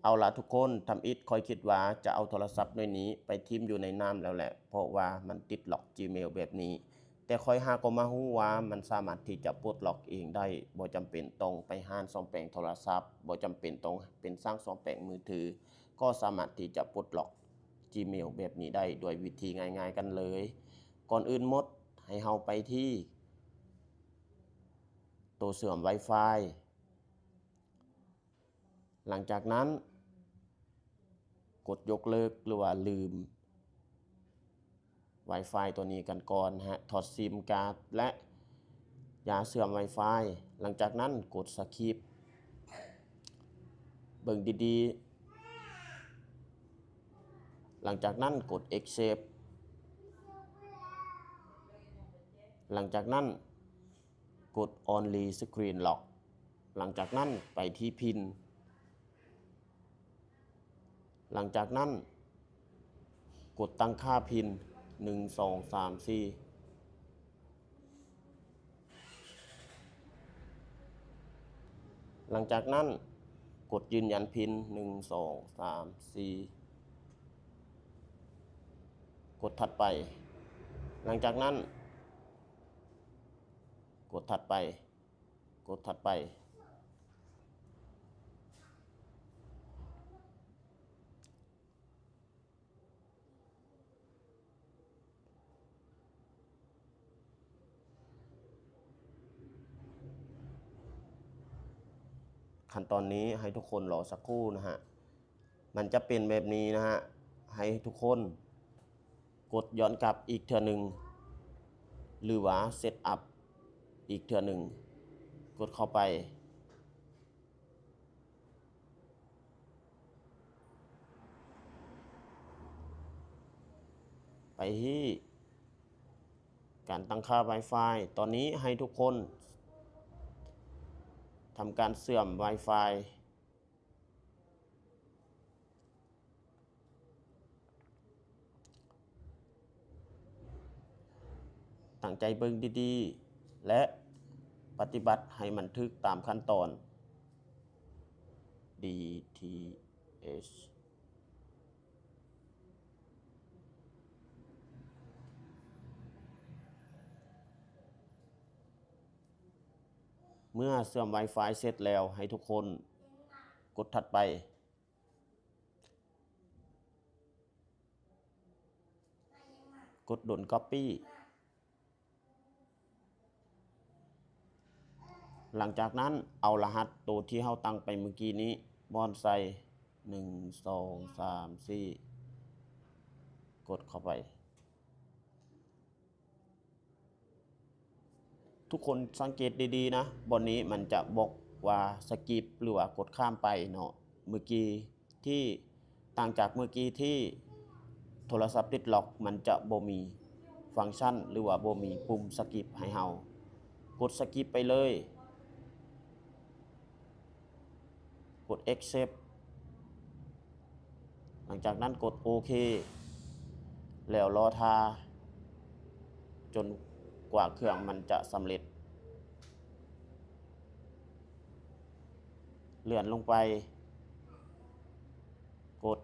ເອົາລະທຸກຄົນ, ທຳອິດຂ້ອຍຄິດວ່າຈະເອົາໂທລະສັບໜ່ວຍນີ້ໄປຖິ້ມຢູ່ໃນນ້ຳແລ້ວແຫຼະ ເພາະວ່າມັນຕິດລັອກ Gmail ແບບນີ້. ແຕ່ຂ້ອຍຫາກໍມາຮູ້ວ່າມັນສາມາດທີ່ຈະປົດລັອກເອງໄດ້, ບໍ່ຈຳເປັນຕ້ອງໄປຮ້ານສ້ອມແປງໂທລະສັບ, ບໍ່ຈຳເປັນຕ້ອງເປັນຊ່າງສ້ອມແປງມືຖື, ກໍສາມາດທີ່ຈະປົດລັອກ Gmail ແບບນີ້ໄດ້ດ້ວຍວິທີງ່າຍໆກັນເລີຍ. ກ່ອນອື່ນໝົດ, ໃຫ້ເຮົາໄປທີ່ໂຕເຊື່ອມ Wi-Fi. ຫຼັງຈາກນັ້ນ ກົດຍົກເລີກ ຫຼືວ່າລືມ Wi-Fi ຕົວນີ້ກັນກ່ອນນະຮະ, ຖອດຊິມກາດ ແລະ ຢ່າເຊື່ອມ Wi-Fi. ຫຼັງຈາກນັ້ນ ກົດ Skip ເບິ່ງດີໆ. ຫຼັງຈາກນັ້ນ ກົດ Accept. ຫຼັງຈາກນັ້ນ ກົດ Only Screen Lock. ຫຼັງຈາກນັ້ນໄປທີ່ PIN. ຫຼັງຈາກນັ້ນກົດຕັ້ງຄ່າ PIN ໜຶ່ງ ສອງ ສາມ ສີ່. ຫຼັງຈາກນັ້ນກົດຢືນຢັນ PIN ໜຶ່ງ ສອງ ສາມ ສີ່. ກົດຖັດໄປ. ຫຼັງຈາກນັ້ນ ກົດຖັດໄປ, ກົດຖັດໄປ. ຂັ້ນຕອນນີ້ໃຫ້ທຸກຄົນລໍສັກຄູ່ນະຮະ. ມັນຈະເປັນແບບນີ້ນະຮະ, ໃຫ້ທຸກຄົນກົດຍ້ອນກັບອີກເທື່ອໜຶ່ງ ຫຼືວ່າ Set Up ອີກເທື່ອໜຶ່ງ, ກົດເຂົ້າໄປ. ໄປທີ່ການຕັ້ງຄ່າ Wi-Fi. ຕອນນີ້ໃຫ້ທຸກຄົນທຳການເຊື່ອມ Wi-Fi. ຕັ້ງໃຈເບິ່ງດີໆ ແລະ ປະຕິບັດໃຫ້ມັນຖືກຕາມຂັ້ນຕອນ DTS. ເມື່ອເຊື່ອມ Wi-Fi ເສັດແລ້ວ, ໃຫ້ທຸກຄົນກົດຖັດໄປ. ກົດ Don't Copy. ຫຼັງຈາກນັ້ນເອົາລະຫັດໂຕທີ່ເຮົາຕັ້ງໄປມື້ກີ້ນີ້ ບ່ອນໃສ່ ໜຶ່ງ ສອງ ສາມ ສີ່ ກົດເຂົ້າໄປ. ທຸກຄົນສັງເກດດີໆນະ, ບ່ອນນີ້ມັນຈະບອກວ່າ Skip ຫຼືວ່າກົດຂ້າມໄປເນາະ. ມື້ກີ້ທີ່ ຕ່າງຈາກມື້ກີ້ທີ່ໂທລະສັບຕິດລັອກ ມັນຈະບໍ່ມີຟັງຊັນ ຫຼືວ່າບໍ່ມີປຸ່ມ Skip ໃຫ້ເຮົາ. ກົດ Skip ໄປເລີຍ. ກົດ Accept. ຫຼັງຈາກນັ້ນກົດໂອເຄ ແລ້ວລໍຖ້າຈົນກວ່າເຄື່ອງມັນຈະສຳເລັດ. ເລື່ອນລົງໄປ ກົດ.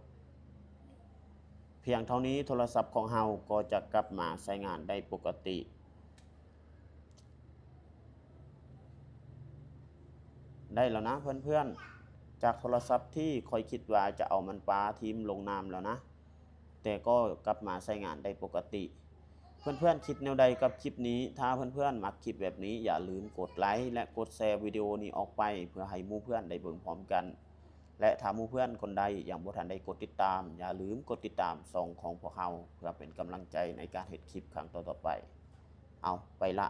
ພຽງເທົ່ານີ້ໂທລະສັບຂອງເຮົາກໍຈະກັບມາໃຊ້ງານໄດ້ປົກກະຕິ. ໄດ້ແລ້ວນະເພື່ອນໆ, ຈາກໂທລະສັບທີ່ຂ້ອຍຄິດວ່າຈະເອົາມັນປະຖິ້ມລົງນ້ຳແລ້ວນະ, ແຕ່ກໍກັບມາໃຊ້ງານໄດ້ປົກກະຕິ. ເພື່ອນໆຄິດແນວໃດກັບຄລິບນີ້? ຖ້າເພື່ອນໆມັກຄລິບແບບນີ້, ຢ່າລືມກົດໄລ ແລະ ກົດແຊວິດີໂອນີ້ອອກໄປ ເພື່ອໃຫ້ໝູ່ເພື່ອນໄດ້ເບິ່ງພ້ອມກັນ. ແລະ ຖ້າໝູ່ເພື່ອນຄົນໃດຍັງບໍ່ທັນໄດ້ກົດຕິດຕາມ, ຢ່າລືມກົດຕິດຕາມຊ່ອງຂອງພວກເຮົາ ເພື່ອເປັນກຳລັງໃຈໃນການເຮັດຄລິບຄັ້ງຕໍ່ໆໄປ. ເອົາ, ໄປລະ.